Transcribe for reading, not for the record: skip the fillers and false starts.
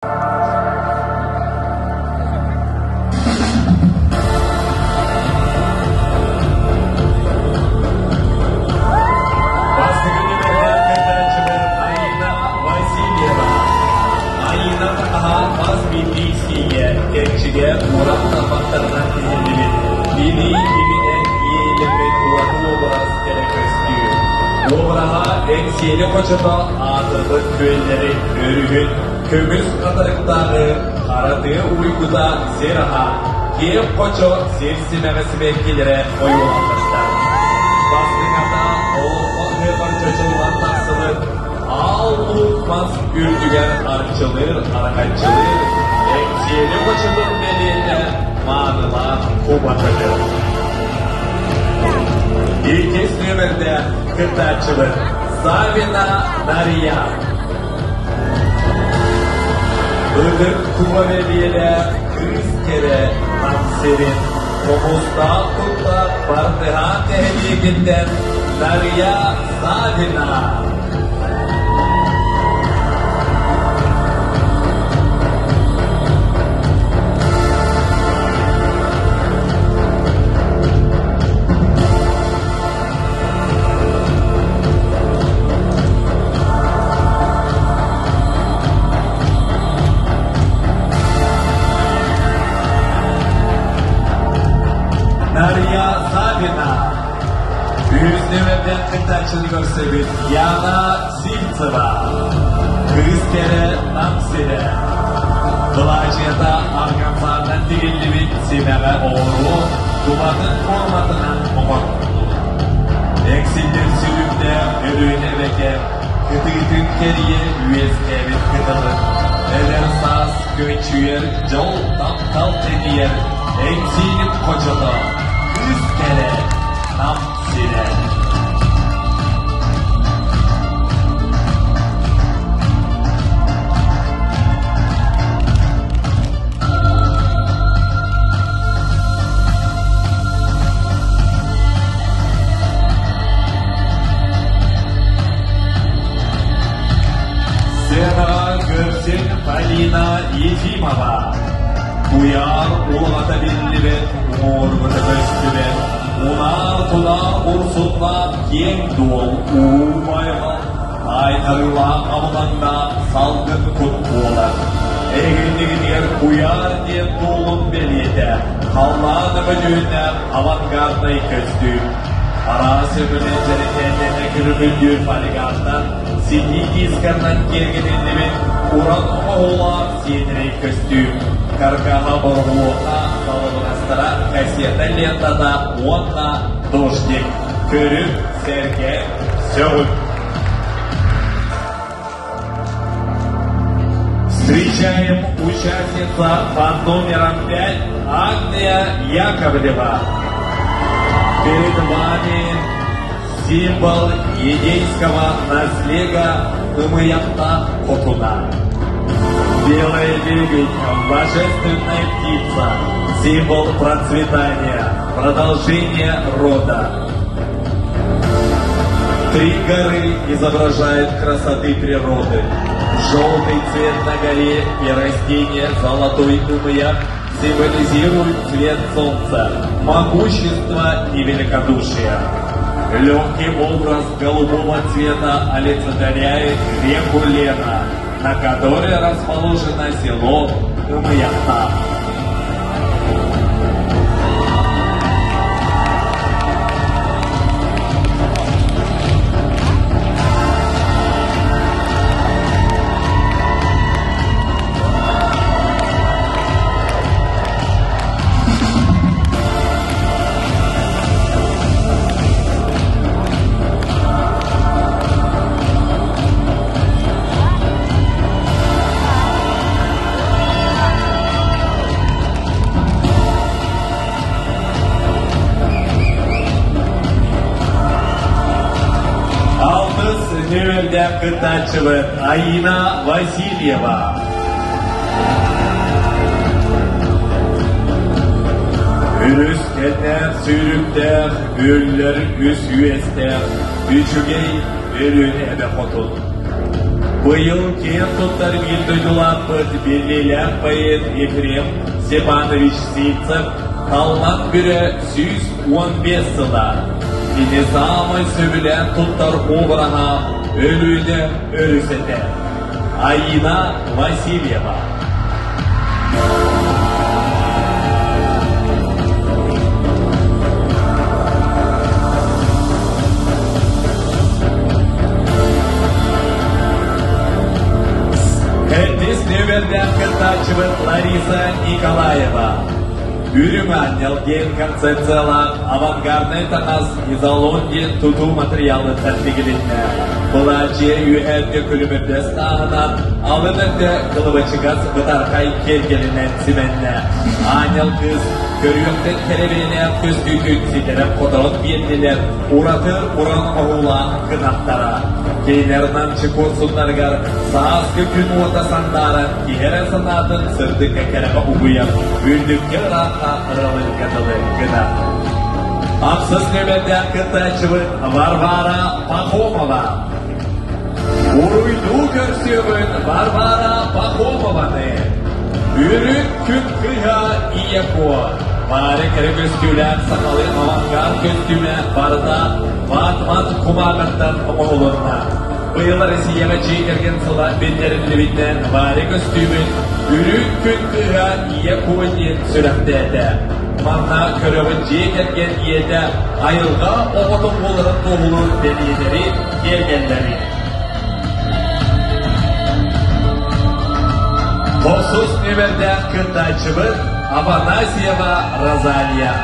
Бастакы нүөмэрдээх кыттааччыбыт Аина Васильева. Аина таһа бас билии сиигэ, кэрчигэ уран тарбахтарынан тиһиллибит, билии иминэн иэйилэммит ураты уобарас кэрэ көстүү. Уобараһа Эҥсиэли хочото аатырбыт күөллэри өрүһүн көмүс хатырыктааҕы хара тыа уйгута сир аһа, киэҥ хочо сир симэҕэ сибэккилэрэ ойууламмыттар. Бастыҥата олоххо ыһыаҕар чочуллан тахсыбыт аал луук мас үрдүгэр арчылыыр араҥаччылыыр Эҥсиэли хочотун бэлиэтэ маанылаах куба көтөр. Иккис нүөмэрдээх кыттааччыбыт Савина Нария. Ытык куба бэлиэлээх кыыс кэрэ Нам сирин хомустаах куттаах Бартыһаан нэһилиэгиттэн Нария Савина. Нария Савина. Үһүс нүөмэрдээх кыттааччыны көрсөбүт Яна Сивцева. Кыыс кэрэ Нам сирэ. Былаачыйата аргансааннан тигиллибит симэҕэ оҕуруо тубатын форматынан оҥорбут. Эксиллэр сүрүктээх Өлүөнэ эбэкэ кытыытын кэрийэ үөскээбит кытылын, эдэр саас көччүйэр дьол таптал тэнийэр Эҥсиилим хочото, кыыс кэрэ, Нам сирэ. Сценаҕа көрсүн Полина Ефимова. Куйаар улаҕата биллибэт, уҥуоргута көстүбэт, унаар-тунаар урсуннаах киэҥ дуол уу байҕал Таайтарыылаах абылаҥнаах салгын кут буолар. Эһигиннигитигэр куйаар диэн туолун бэлиэтэ, халлаан өҥөдүөннээх авангарднай көстүү. Араас өҥөнөн дьэрэкээннэнэ күлүмүрдүүр полигонтан ситии дисканнан киэргэтиллибит уран оҥоһуулаах сиэтэрэй көстүү. Каркаһа боруһуоха балыбырастара кассета лентата уонна дождик. Көрүҥ, сэргэ, сөҕүм. Встречаем участница под номером 5 Агния Яковлева. Перед вами символ едейского наслега Ымыяхта Хотуна. Белая лебедь, божественная птица, символ процветания, продолжения рода. Три горы изображают красоты природы. Желтый цвет на горе и растение золотой ымыяк символизируют цвет солнца, могущество и великодушие. Легкий образ голубого цвета олицетворяет реку Лена, на которой расположено село Ымыяхта. Алтыс нүөмэрдээх кыттааччыбыт Аина Васильева. Өрүс кэннээх сүүрүктээх, үөллэр үс үөстээх, үчүгэй Өлүөнэ эбэ хотун. Быйыл киэн туттар биир дойдулаахпыт биллиилээх поэт Ефрем Степанович Сивцев Таллан Бүрэ 115 сыла. Кини саамай сөбүлээн туттар обраһа Өлүөнэ өрүс этэ. Аина Васильева. Эрдис нүөмэрдээх кыттааччыбыт Лариса Николаева. Үрүҥ аанньал диэн концепциялаах авангарднай таҥас изолон диэн тутуу матырыйаалыттан тигилиннэ. Былаачыйа үөһээттэ күлүмүрдэс тааһынан, алын өттө кылыбачыгас бытархай киэргэлинэн симэннэ. Аанньал кыыс көрүөхтэн кэрэбиэнээх көстүүтүн ситэрэн-хоторон биэрдилэр ураты уран оһуулаах кынаттара. Кинилэр намчы куорсуннарыгар сааскы күн уота сандааран киһи санаатын сырдыкка кэрэҕэ угуйан, үрдүккэ ыраахха ыралыырга дылы гынар. Ахсыс нүөмэрдээх кыттааччыбыт Варвара Пахомова. Уруйдуу көрсүөҕүн Варвара Пахомованы. Үрүт күн кыыһа Ийэ Куо. Баары кэрэ көстүүлээх сахалыы авангард көстүүмэ барыта ватман кумааҕыттан оҥоһулунна. Быйыл Россияҕа дьиэ кэргэн сыла биллэриллибитинэн Варя көстүүмүн Үрүт күн кыыһа Ийэ Куо диэн сүрэхтээтэ. Манна көрөҕүт дьиэ кэргэн ийэтэ айылҕа оҕото буоларын туоһулуур бэлиэлэри, киэргэллэри. Тохсус нүөмэрдээх кыттааччыбыт Афанасьева Розалия.